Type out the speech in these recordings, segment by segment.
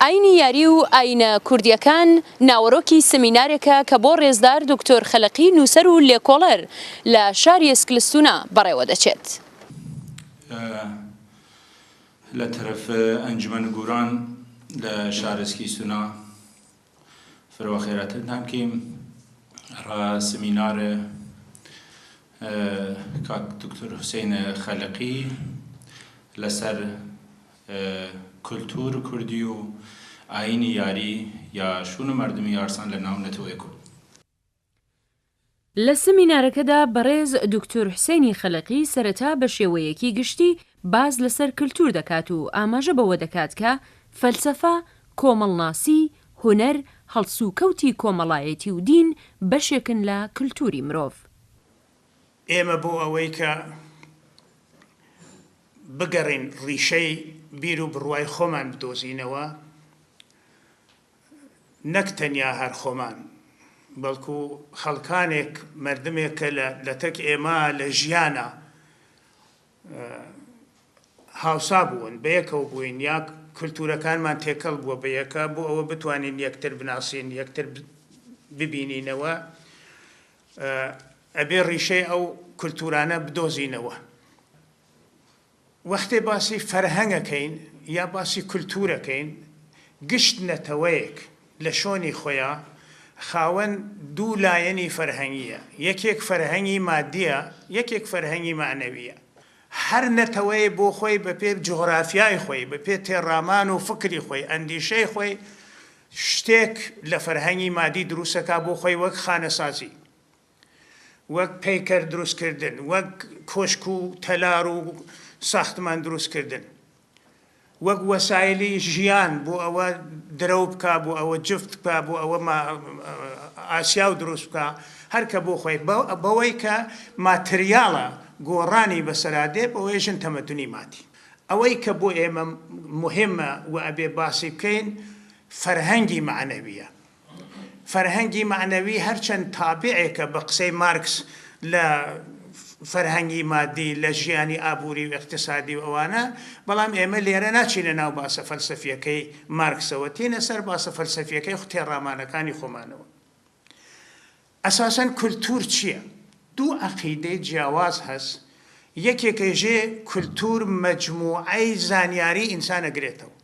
ئاینی یاری و ئاینە کوردییەکان ناوەرۆکی سمینارێکە کە بۆ ڕێزدار دوکتۆر خەلقی نووسەر و لێکۆڵەر لە شاری ئێسکلستونا بەڕێوە دەچێت. لە تەرەف ئەنجومەن گوران لە شار ئسکیستونا فرە وەخێراتتان کەیم ئەڕا سمینار کاک دکتۆر حوسین خەلقی لەسەر کولتور کوردی و ئایین یاری یا شوون مەردم یارسان لە ناو نەتەوەێ کورد. لە سمینارەکەدا بەڕێز دوکتور حوسێنی خەلقی سەرەتا بە شێوەیەکی گشتی باس لە سەر کلتور دەکات و ئاماژە بەوە دەکات کە فەلسەفە، کۆمەڵناسی، هونەر، هەڵسوکەوتی کۆمەڵایەتی و دین بەشێکن لە کلتوری مرۆڤ. ئێمە بۆ ئەوەی کە بگەڕێین ڕیشەی بیر و بڕوای خۆمان بدۆزینەوە، نەک تەنیا هەر خۆمان، بەڵکو خەڵکانێک، مەردمێک کە لەتەک ئێمە لە ژیانا هاوسا بوون، بەیەکەوە بووین یا کولتوورەکانمان تێکەڵ بووە بەیەکە، بۆ ئەوە بتوانین یەکتر بناسین، یەکتر ببینینەوە، ئەبێ ڕیشەی ئەو کولتوورانە بدۆزینەوە. وەختێ باسی فەرهەنگ ئەکەین یا باسی کولتوور ئەکەین، گشت نەتەوەیەک لە شۆنی خۆیا خاوەن دوو لایەنی فەرهەنگییە، یەکێک فەرهەنگی مادییە، یەکێک فەرهەنگی مەعنەوییە. هەر نەتەوەیە بۆ خۆی بە پێ جوغرافیای خۆی، بە پێ تێڕامان و فکری خۆی، ئەندیشەی خۆی شتێک لە فەرهەنگی مادی دروست ئەکا بۆ خۆی وەک خانەسازی. وەک پەیکەر دروستکردن، وەک کۆشک و تەلار و ساختمان دروستکردن، وەک وەسایلی ژیان بۆ ئەوە درەو بکا، بۆ ئەوە جفت بکا، بۆ ئەوە ئاسیاو دروست بکا، هەر کە بۆ خۆی بەوەی کە ماتریاڵە گۆڕانی بەسەرا دێ بەوەی ژن تەمەدونی مادی. ئەوەی کە بۆ ئێمە موهیمە و ئەبێ باسی بکەین فەرهەنگی مەعنەویە. فەرهەنگی مەعنەوی هەرچەند تابعێکە بە قسەی مارکس لە فەرهەنگی مادی، لە ژیانی ئابووری و ئیقتسادی و ئەوانە، بەڵام ئێمە لێرە ناچینە ناو باسە فەلسەفییەکەی مارکسەوە، تێینە سەر باسە فەلسەفییەکەی تێڕامانەکانی خۆمانەوە. ئەساسەن کولتوور چییە؟ دوو عەقیدەی جیاواز هەس، یەکێک ئێژێ کولتوور مەجمووعەی زانیاری ئینسان ئەگرێتەوە،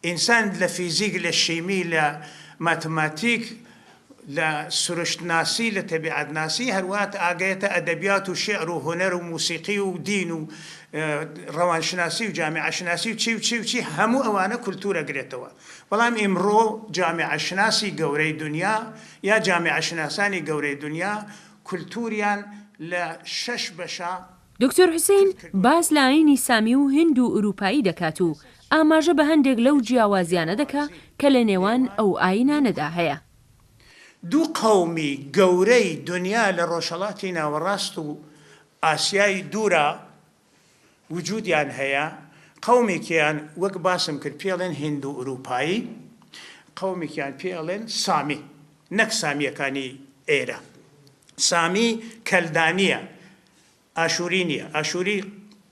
ئینسان لە فیزیک، لە شیمی، لە ماتماتیک، لە سروشتناسی، لە تەبیعەتناسی، هەروەها ئاگەیەتە ئەدەبیات و شیعر و هونەر و موسیقی و دین و ڕەوانشناسی و جامیعەشناسی و چی و چی و چی، هەموو ئەوانە کولتوور ئەگرێتەوە. بەڵام ئیمڕۆ جامیعەشناسی گەورەی دونیا یا جامیعەشناسانی گەورەی دونیا کولتووریان لە شەش بەشا دکتۆر حوسەین باس لە ئایینی سامی و هیند و ئورووپایی دەکات و ئاماژە بە هەندێک لەو جیاوازییانە دەکا کە لە نێوان ئەو ئایینانەدا هەیە. دوو قەومی گەورەی دونیا لە ڕۆژهەڵاتی ناوەڕاست و ئاسیای دوورا وجودیان هەیە، قەومێکیان وەک باسم کرد پێی ئەڵێن هیندوئورووپایی، قەومێکیان پێی ئەڵێن سامی، نەک سامییەکانی ئێرە. سامی کەلدانییە، ئاشووری نییە، ئاشووری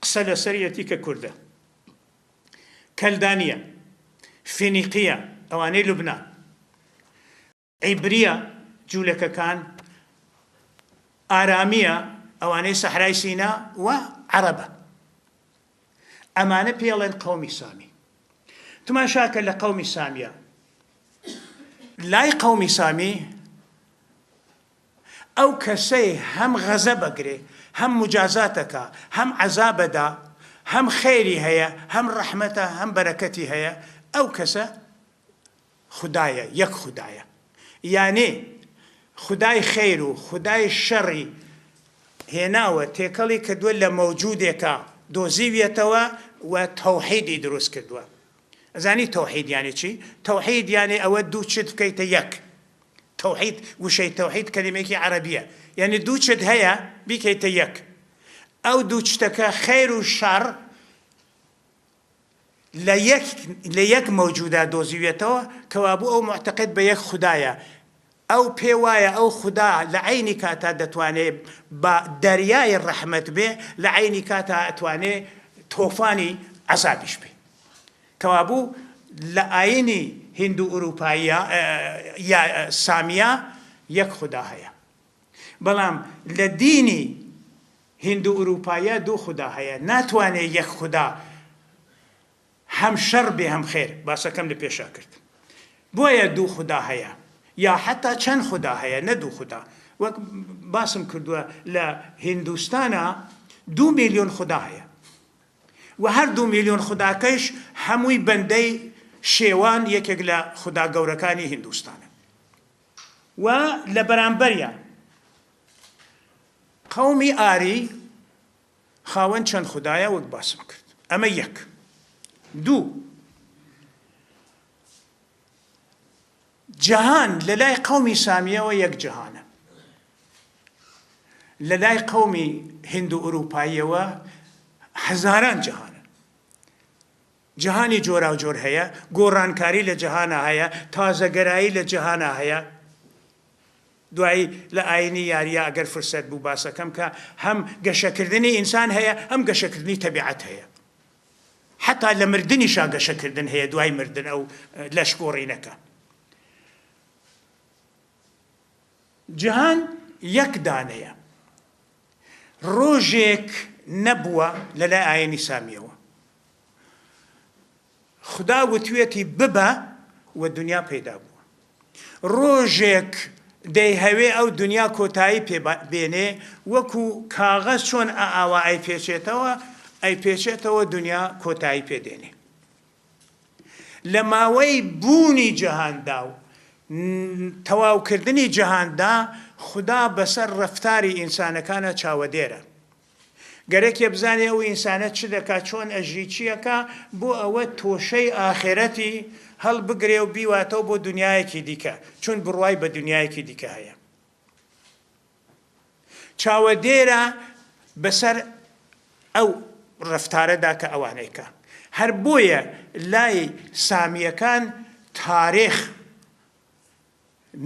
قسە لەسەریەتی کە کوردە. کەلدانییە، فینیقییە، ئەوانەی لوبنان، عیبرییە، جوولەکەکان، ئارامییە، ئەوانەی سەحرای سینا، و عەرەبە. ئەمانە پێی ئەڵێن قەومی سامی. تماشاکە لە قەومی سامییە. لای قەومی سامی ئەو کەسەی هەم غەزەب ئەگرێ، هەم موجازات ئەکا، هەم عەزاب ئەدا، هەم خێری هەیە، هەم ڕەحمەتە، هەم بەرەکەتی هەیە، ئەو کەسە خودایە، یەک خودایە. یانێ خودای خێر و خودای شەڕی هێناوە تێکەڵی کردووە لە مەوجودێکا دۆزیویەتەوە و تەوحیدی دروست کردووە. ئەزانی تەوحید یانێ چی؟ تەوحید یانێ ئەوە دوو چت بکەیتە یەک. تەوحید، وشەی تەوحید کەلیمەیەکی عەرەبیە، یانی دوو چت هەیە بیکەیتە یەک، ئەو دوو چتەکە خەیر و شەڕ لە یەک لە یەک مەوجودا دۆزیویەتەوە، کەوابوو ئەو موعتەقید بە یەک خودایە، ئەو پێ وایە ئەو خودا لە عەینی کاتا دەتوانێ بە دەریای ڕەحمەت بێ، لە عەینی کاتا ئەتوانێ تۆفانی عەزابیش بێ. کەوابوو لە ئاینی هیندو ئوروپاییا یا سامیا یەک خودا هەیە بەڵام لە دینی هیندو ئوروپاییا دوو خودا هەیە ناتوانێ یەک خودا هەم شەڕ بێ هەم خێر، باسەکەم لە پێشا کرد. بۆیە دوو خودا هەیە یا حەتا چەند خودا هەیە نە دوو خودا. وەک باسم کردووە لە هیندوستانا 2 میلیۆن خودا هەیە و هەر 2 میلیۆن خوداکەیش هەمووی بەندەی شێوان یەکێک لە خودا گەورەکانی هیندوستانە و لە بەرامبەریا قەومی ئاری خاوەن چەند خودایە وەک باسم کرد ئەمە یەک. دوو، جەهان لە لای قەومی سامییەوە یەک جەهانە، لە لای قەومی هیندوئوروپاییەوە هەزاران جەهانە. جەهانی جۆراوجۆر هەیە، گۆڕانکاری لە جەهانا هەیە، تازەگەرایی لە جەهانا هەیە. دوایی لە ئاینی یاریا ئەگەر فرسەت بوو باسەکەم کە هەم گەشەکردنی ئینسان هەیە هەم گەشەکردنی تەبیعەت هەیە. حەتا لە مردنیشا گەشەکردن هەیە دوای مردن ئەو لەش گۆڕینەکە. جیهان یەک دانەیە. ڕۆژێک نەبووە لە لای ئاینی سامیەوە خودا وتوێتی ببە و دنیا پەیدا بووە. ڕۆژێک دەیهەوێ ئەو دنیا کۆتایی پێ بێنێ وەکو کاغەز چۆن ئاوا ئەیپێچێتەوە ئەیپێچێتەوە دنیا کۆتایی پێ دێنێ. لە ماوەی بوونی جەهاندا و تەواوکردنی جەهاندا خودا بەسەر ڕەفتاری ئینسانەکانا چاوەدێرە. گەرەکیە بزانێ ئەو ئینسانە چ دەکا، چۆن ئەژی، چی ئەکا، بۆ ئەوە تۆشەی ئاخێرەتی هەڵبگرێ و بیواتەوە بۆ دونیایەکی دیکە، چون بڕوای بە دونیایەکی دیکە هەیە. چاوەدێرە بەسەر ئەو ڕەفتارەدا کە ئەوان ئەیکا. هەر بۆیە لای سامییەکان تارێخ،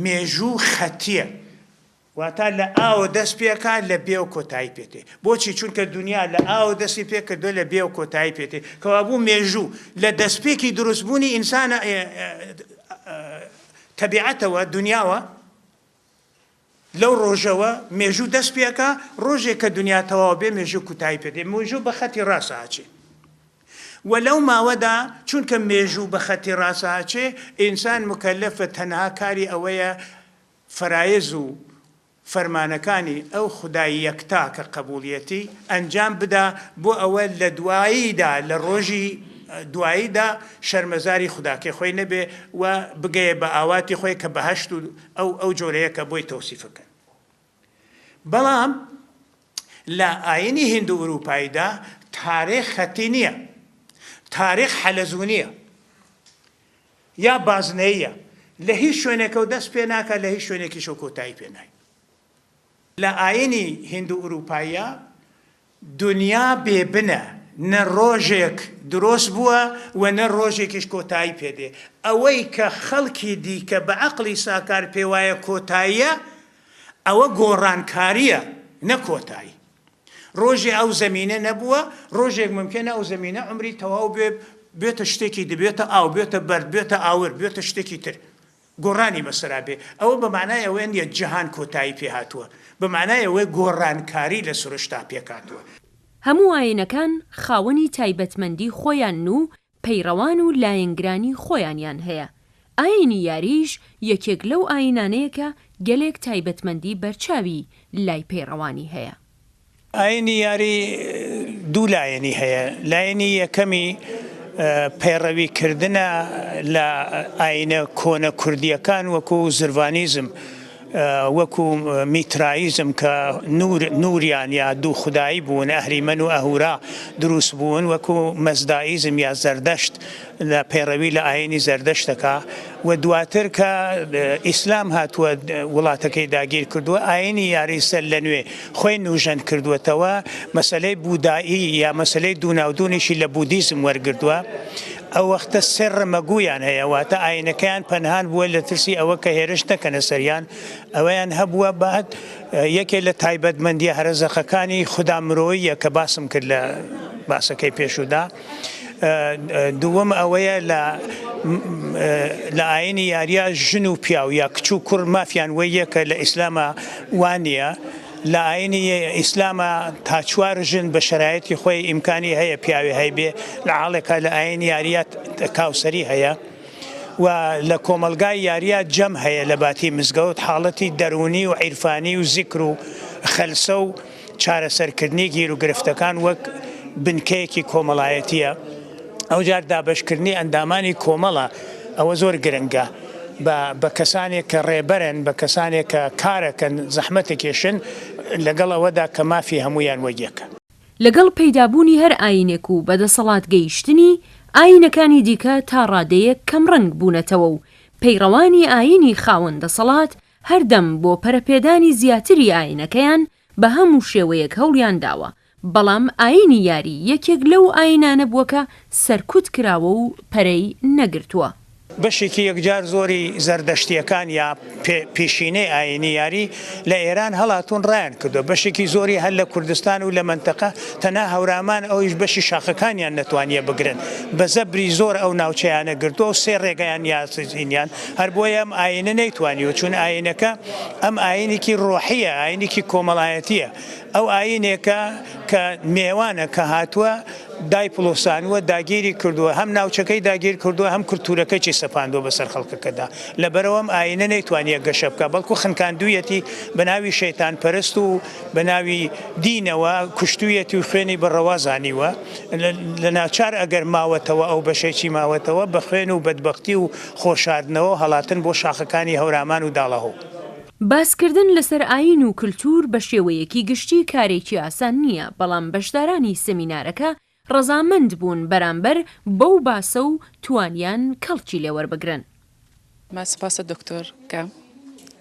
مێژوو خەتییە. واتا لە ئاوە دەست پێ ئەکا لە بێوە کۆتایی پێ تێ. بۆچی؟ چونکە دونیا لە ئاوە دەستی پێ کردووە لە بێوە کۆتایی پێ تێ. کەوابوو مێژوو لە دەستپێکی دروستبوونی ئینسانە تەبیعەتەوە، دونیاوە، لەو ڕۆژەوە مێژوو دەست پێ ئەکا، ڕۆژێک کە دونیا تەواو بێ مێژوو کوتایی پێ دێ، مێژوو بە خەتی ڕاست ئەچێ و لەو ماوەدا چونکە مێژوو بە خەتی ڕاست ئەچێ ئینسان موکەلەفە تەنها کاری ئەوەیە فەرایز و فەرمانەکانی ئەو خودای یەکتا کە قەبوڵیەتی ئەنجام بدا بۆ ئەوە لە دواییدا لە ڕۆژی دواییدا شەرمەزاری خوداکەی خۆی نەبێ و بگەیە بە ئاواتی خۆی کە بەهەشت و ئەو ئەو جۆرەیە کە بۆی تەوسیفەکەن. بەڵام لە ئاینی هیندو ئوروپاییدا تارێخ خەتی نییە. تارێخ حەلەزونییە یا بازنەییە. لە هیچ شوێنێکەوە دەست پێ ناکا، لە هیچ شوێنێکیشەوە کۆتایی پێ نایە. لە ئاینی هیندو ئوروپاییا دونیا بێ بنە، نە ڕۆژێک درۆست بووە و نە ڕۆژێکیش کۆتایی پێ دێ. ئەوەی کە خەڵکی دیکە بە عەقڵی ساکار پێ وایە کۆتاییە، ئەوە گۆڕانکارییە نە کۆتایی. ڕۆژێ ئەو زەمینە نەبووە، ڕۆژێک مومکێنە ئەو زەمینە عومری تەواو بێ، بێتە شتێکی دی، بێتە ئاو، بێتە بەرد، بێتە ئاور، بێتە شتێکی تر. گۆڕانی بەسەرا بێ، ئەوە بە مانای ئەوە نییە جیهان کۆتایی پێ هاتووە، بە مانای ئەوەیە گۆڕانکاری لە سروشتا پێک هاتووە. هەموو ئاینەکان خاوەنی تایبەتمەندی خۆیانن و پەیڕەوان و لایەنگرانی خۆیانیان هەیە، ئاینی یاریش یەکێک لەو ئاینانەیە کە گەلێک تایبەتمەندی بەرچاوی لای پەیڕەوانی هەیە. ئاینی یاری دوو لایەنی هەیە، لایەنی یەکەمی پەیڕەوی کردنە لە ئاینە کۆنە کوردییەکان وەکو زرڤانیزم، وەکو میترایزم کە نور نوریان یا دوو خودایی بوون ئەهریمەن و ئەهورا دروست بوون، وەکو مەزدایزم یا زەردەشت لە پەیڕەوی لە ئاینی زەردەشتەکە و دواتر کە ئیسلام هاتووە وڵاتەکەی داگیر کردووە ئاینی یاری سەر لە نوێ خۆی نوژەن کردووەتەوە مەسەلەی بودایی یا مەسەلەی دووناودوونیشی لە بودیزم وەرگردووە ئەو وەختە سێ ڕمەگوویان هەیە واتە ئاینەکەیان پەنهان بووە لە ترسی ئەوە کە هێرش نەکەنە سەریان ئەوەیان هەبووە بعد یەکێ لە تایبەتمەندیە هەرە زەقەکانی خودا مرۆییە کە باسم کرد لە باسەکەی پێشوودا دووەم ئەوەیە لە لە ئاینی یاریا ژن و پیاو یا کچ و کوڕ مافیان وەی یەکە لە ئیسلاما وا نییە لە ئاینی ئیسلاما تا چوار ژن بە شەرایتی خۆی ئیمکانی هەیە پیاوێ هەیبێ لە حاڵێکا لە ئاینی یاریا کاوسەری هەیە و لە کۆمەڵگای یاریا جەم هەیە لە باتی مزگەوت حاڵەتی دەروونی و عیرفانی و زیکر و خەلسە و چارەسەرکردنی گیروگرفتەکان وەک بنکەیەکی کۆمەڵایەتییە، ئەوجار دابەشکردنی ئەندامانی کۆمەڵە، ئەوە زۆر گرنگە بە بە کەسانێک کە ڕێبەرن، بە کەسانێک کە کارەکەن، زەحمەتەکێشن، لەگەڵ ئەوەدا کە مافی هەموویان وەک یەکە. لەگەڵ پەیدابوونی هەر ئایینێک و بەدەسەڵات گەیشتنی، ئایینەکانی دیکە تا ڕادەیەک کەمڕەنگ بوونەتەوە و پەیڕەوانی ئایینی خاوەن دەسەڵات هەردەم بۆ پەرەپێدانی زیاتری ئایینەکەیان بە هەموو شێوەیەک هەوڵیان داوە، بەڵام ئایینی یاری یەکێک لەو ئایینانە بووە کە سەرکوت کراوە و پەرەی نەگرتووە. بەشێکی یەکجار زۆری زەردەشتییەکان یا پێشینەی ئایینی یاری لە ئێران هەڵاتوون ڕایان کردووە، بەشێکی زۆری هەر لە کوردستان و لە مەنتەقە تەنها هەورامان ئەویش بەشی شاخەکانیان نەتوانیە بگرن بە زەبری زۆر ئەو ناوچەیانە گرتووە و سێ ڕێگەیان یاسینیان هەر بۆیە ئەم ئایینە نەیتوانیوە چون ئایینەکە ئەم ئایینێکی ڕۆحیە ئایینێکی کۆمەڵایەتیە ئەو ئایینێکە کە مێوانە کە هاتووە دایپڵۆسانووە داگیری کردووە هەم ناوچەکەی داگیر کردووە هەم کولتوورەکەی سەپاندووە بەسەر خەڵکەکەدا لەبەرئەوە ئەم ئایینە نەیتوانیە گەشە بکا بەڵکو خنکاندوویەتی بەناوی شەیتان پەرست و بەناوی دینەوە کوشتوویەتی و خوێنی بە ڕەوا زانیوە لە ناچار ئەگەر ماوەتەوە ئەو بەشێکی ماوەتەوە بە خوێن و بەدبەختی و خۆشاردنەوە هەڵاتن بۆ شاخەکانی هەورامان و داڵەهۆ. باسکردن لەسەر ئایین و کلتور بە شێوەیەکی گشتی کارێکی ئاسان نییە، بەڵام بەشدارانی سمینارەکە ڕەزامەند بوون بەرامبەر بەو باسە و توانیان کەڵکی لێ وەربگرن. من سپاس دکتر کەم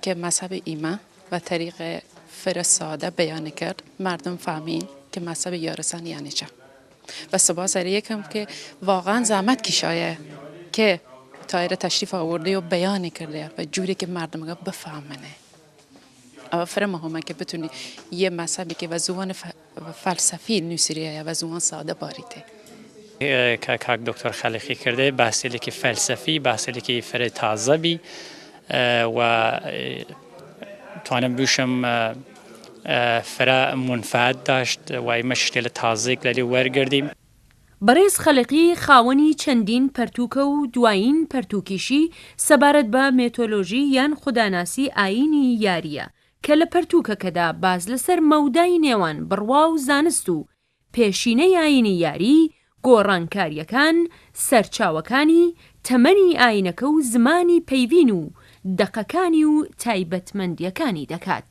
که مذهب ئیمە وە تەریق فرە سادە بەیان کرد مردم فهمین که مذهب یارسان یعنی چە و سپاس ئەرە یەکەم که واقعا زەحمەت کیشایە که تا ئێرە تەشریف ئاوردێ و بەیانی کردێ وە جوری که مردمەگە بفهمنێ ئەوە فرە مهمە که بتونی یە مذهبی که وە زوان فەلسەفی نووسریایە وە زوان سادە باریتێ. کە کاک دکتۆر خەلیقی کردێ باسێلێکی فەلسەفی باسێلێکی فرە تازە بی و توانم بوشم فرە مونفەعەت داشت و ئیمە شتێل تازەێگ لەلێ وەرگردیم. بەڕێز خەلیقی خاوەنی چەندین پەرتووکە و دوایین پەرتووکیشی سەبارەت بە مێتۆلۆژی یان خوداناسی ئایینی یارییە کە لە پەرتووکەکەدا باس لەسەر مەودای نێوان بڕوا و زانست و پێشینەی ئایینی یاری، گۆڕانکارییەکان، سەرچاوەکانی، تەمەنی ئایینەکە و زمانی پەیڤین و دەقەکانی و تایبەتمەندییەکانی دەکات.